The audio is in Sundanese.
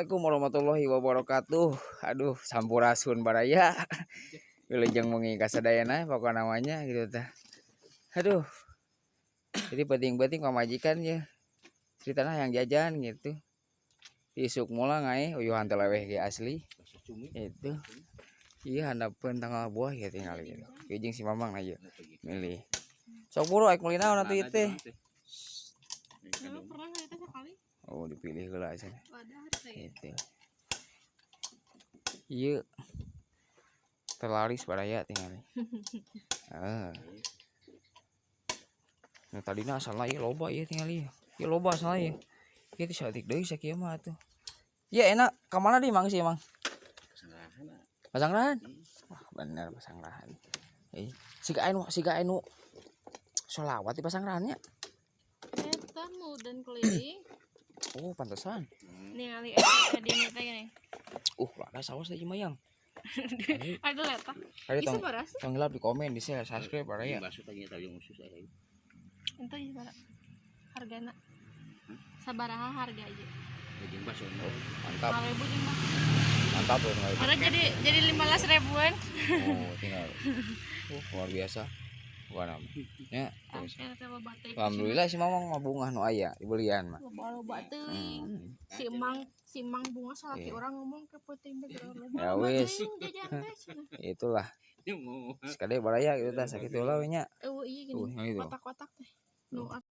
Assalamualaikum warahmatullahi wabarakatuh. Aduh, sampurasun baraya. Wilujeng wengi kasadayana pokokna namanya gitu tah. Aduh. Jadi penting-penting pamajikan ya. Ceritana yang jajan gitu. Isuk mulang ae uyuhan teh leweh ge asli. Itu. Iya, handapeun tangkal buah ya tinggal gitu. Jeung si Mamang na ieu milih. Sok buru aek meuli naon atuh ieu teh. Dulu pernah itu sekali. Oh, dipilih heula cenah. Wadah harta ya. Itu. Iya. Terlaris baraya tinggal. Ah. Nah, tadina asalna ieu loba ieu tinggal ieu. Ieu loba asalna ieu. Ieu teh saeutik deui sakieu mah atuh. Iya enak, ka mana di Mang sih, Mang? Pasanggrahan. Wah, bener Pasanggrahan. Eh, siga anu sholawat di Pasanggrahan nya. Eta mau dan keliling. Oh, pantesan. Ningali eta di teh gini. Lada saos teh mayang. Ada eta. Ayo Bisa tong baras. Tong hilap di komen, di share, subscribe baraya. Bakso tanya tahu yang khusus aja. Itu ya bara. Hargana. Sabaraha harga aja. Jeung bakso. Mantap, 5.000 jeung mah. Mantap loh tinggal. Karena jadi 15 ribuan. Oh, tinggal. Luar biasa. Bukan apa. Ya, terus. Ah, eta loba teh. Alhamdulillah si Mamang mah bungah nu aya dibelian mah. Loba-loba teuing. Si Mang bunga salaki orang ngomong ke peuting teh geura loba. Ya wis. Teuing jajan teh cenah. Itulah. Mau. Sekali baraya gitu tah sakitu lah we nya. Eueuh ieu gini. Tuh, yang itu. Kotak-kotak teh. Nu